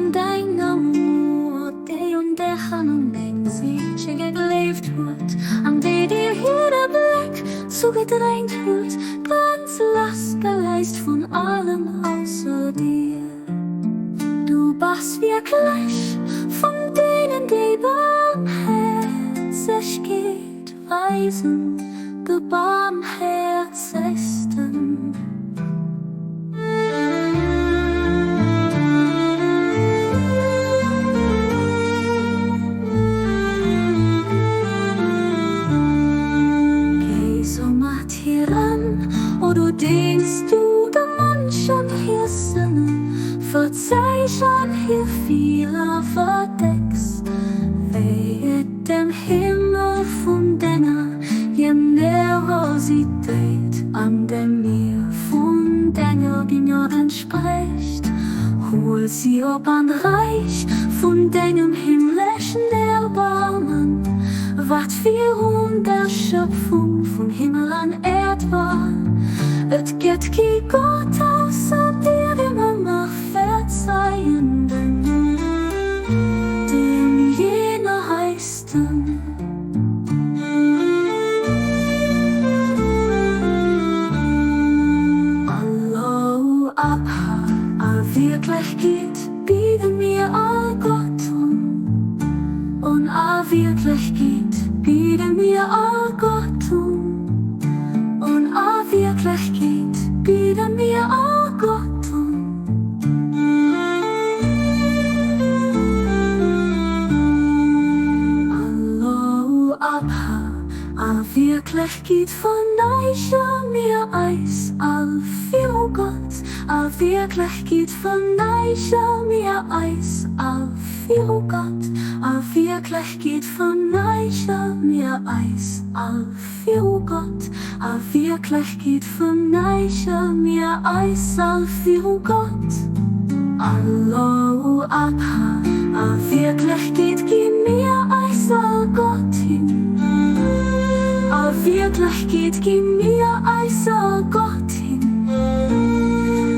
vun denger Muert, déi un dech an un deng Seeche gegleeft huet, an déi dir hire Bléck zougedréint huet, ganz lassgeléist vun allem ausser dir. Du bass wierklech vun deenen, déi Barmhäerzegkeet weisen, de Barmhäerzegsten. Géi soumat hiran, o du deens du de Mënschen hir Sënnen verzeich an hir Feeler verdecks, wéi et dem Himmel vun denger Generositéit an dem Mier vun denger Gnod entsprécht. Huel si op an d'Räich vun dengem himmleschen Erbarmen, wat virun der Schëpfung vun Himmel an Äerd war. Et gëtt kee Gott ausser dir, dem ëmmer Verzeihenden, dem jener Heichsten. Allahu Akbar, a Wierklechkeet biede mir all Gott un, und a Wierklechkeet biede mir all Gott un, und a Wierklechkeet biede mir all Gott un. Allahu Akbar, a Wierklechkeet verneige mir eis all viru Gott, a Wierklechkeet verneige mir eis all viru Gott, a Wierklechkeet verneige mir eis all viru Gott, a Wierklechkeet verneige mir eis all viru Gott. Allahu Akbar, a Wierklechkeet gi mir eis all Gott hin, a Wierklechkeet gi mir eis all Gott hin,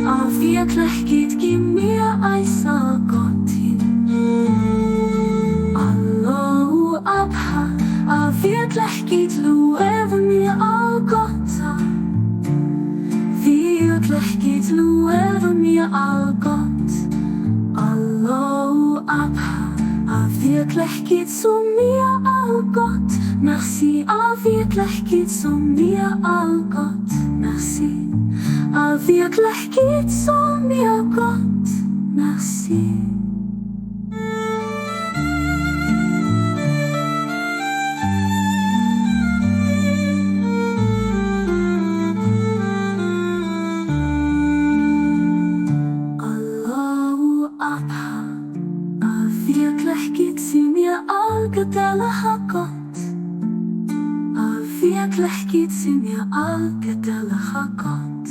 a Wierklechkeet gi mir eis all Gott hin. Allahu Akbar, a Wierklechkeet luewe mir all Gott, a Wierklechkeet luewe mir all Gott. Allahu Akbar, a Wierklechkeet soe mir all Gott Merci, a Wierklechkeet soe mir all Gott Merci, a Wierklechkeet soe mir Gott Merci. Allahu Akbar, a Wierklechkeet si mir all gedëlleger Gott, a Wierklechkeet si mir all gedëlleger Gott.